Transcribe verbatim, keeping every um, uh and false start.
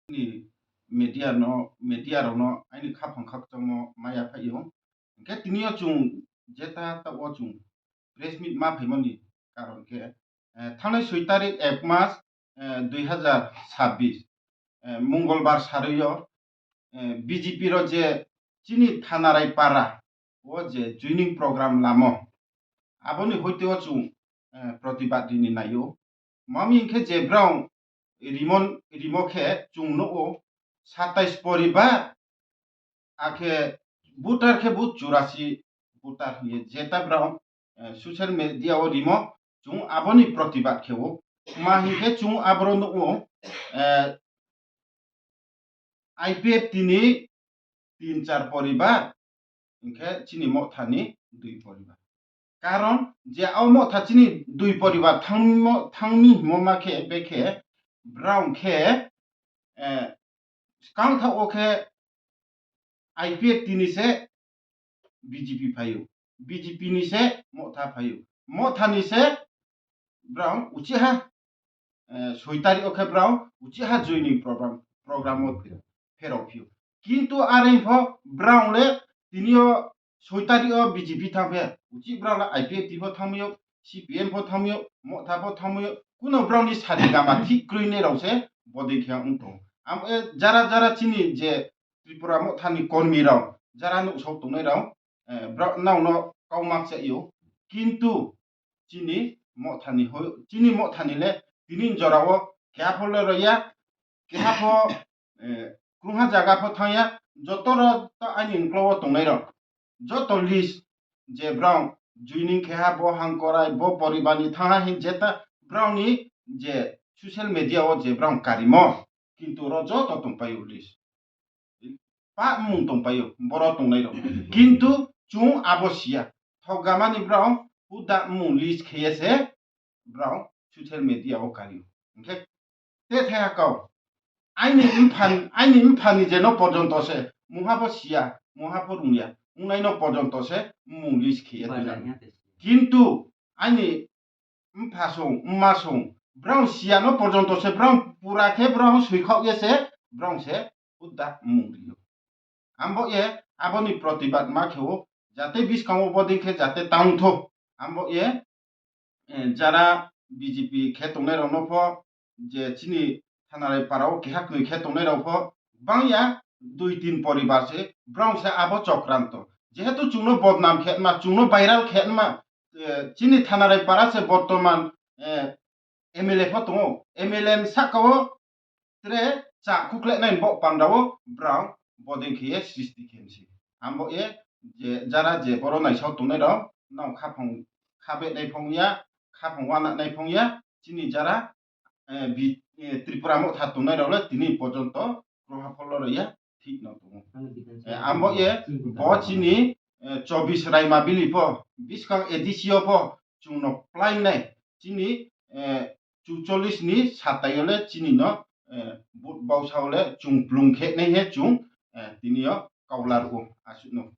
ni media no, media rok no aini khaphang khakchangmo maya phaio. Hwnkhe tini o chwng jeta ta o chwng press meet ma phaimani karon khe, eh, thangnai soi tarik ek mas, eh, dui hazar sabbish, eh, Mongolbar sarwi o, eh, B J P ro je chini Thanarai para o je joining program lamo, aboni hoite o chwng, eh, protibad rini naio. Mami hwnkhe je brao rimon, rimo khe chwng nugo satais poribar, akhe voter khe bo churasi voter hwnwi jeta brao, eh, social media o rimo, chwng aboni protibad khe o. Ma hwnkhe chwng aboro nugo, eh, I P F T ni tin char poribar, hwnkhe chini Motha ni dui poribar. Karon je o Motha chini dui poribar thangmo, thangmi himo ma khe, bekhe brao khe, eh, skang tha o khe I P F T ni se B J P phaio, B J P ni se Motha phaio, Motha ni se brao uchiha, eh, soi tarik o khe brao uchiha joining program, program o phira-, pherok phio. Kintu are pho brao le tini o soi tarik o B J P thang phe, uchi brao le I P F T pho thangmio, C P M pho thangmio, Motha pho thangmio, kuno brao ni sari gama thik krwi nei rao se bodei khe wng tongo. Am, eh, jara jara chini je Tripura Motha ni kormi rao, jara nuksao tongnai rao, eh, brao nao no kau mak cha yo. Kintu chini Motha ni hoi, chini Motha ni le tini jora o keha pho le roya, keha pho, eh, krungha jaga pho thangya, joto ro to aini uklog o tongnai rok, joto list je brao joining khe ha, bo hangkorai, bo poribar ni thangha hin jeta brao ni je social media o je brao karimo, kintu ro joto tongpaio list. Pa mung tongpaio, boro tongnai rok. Kintu chwng abo siya. Thokgamani brao huda mung list kheye se brao social media o kario. Hwnkhe te thaya kau. Aini mphan, aini mphani je no porjonto se, mungha bo siya, mungha bo rungya, wngnai no porjonto se mung list kheye. Kintu aini mpha song, mma song, brao siya no porjonto se, brao pura khe brao swikhok ye se, brao se huda mung rio. Ambo ye aboni protibad ma khe o, jate biskango bodei khe jate tang tho. Ambo ye, eh, jara B J P khe tongnai rok no pho, je chini Thanarai para o keha knwi khe tongnai rok pho bang ya dui tin poribar se, brao se abo chokranto. Jehetu chwng no bodnam khe ma, chwng no viral khe ma, eh, chini Thanarai para se bortoman, eh, M L A pho tongo. M L A ni saka o tre cha khukleknai bo panda o brao bodei khe ye sristi khe si. Ambo ye je jara je boro naisao tongnai rok, nao khaphang khabe nai phong ya, khaphang wana nai phong ya, chini jara, eh, bi-, eh, Tripura Motha tongnai rok le tini porjonto kroha pholo rw ya thik no tongo. Eh, ambo ye bo chini, eh, chobis Raima Valley pho, biskang A D C o pho chwng no plainai chini, eh, chuchollis ni satai o le chini no, eh, vote bausa o le chwng plung khe nai he chwng, eh, tini o kaular o aswk no.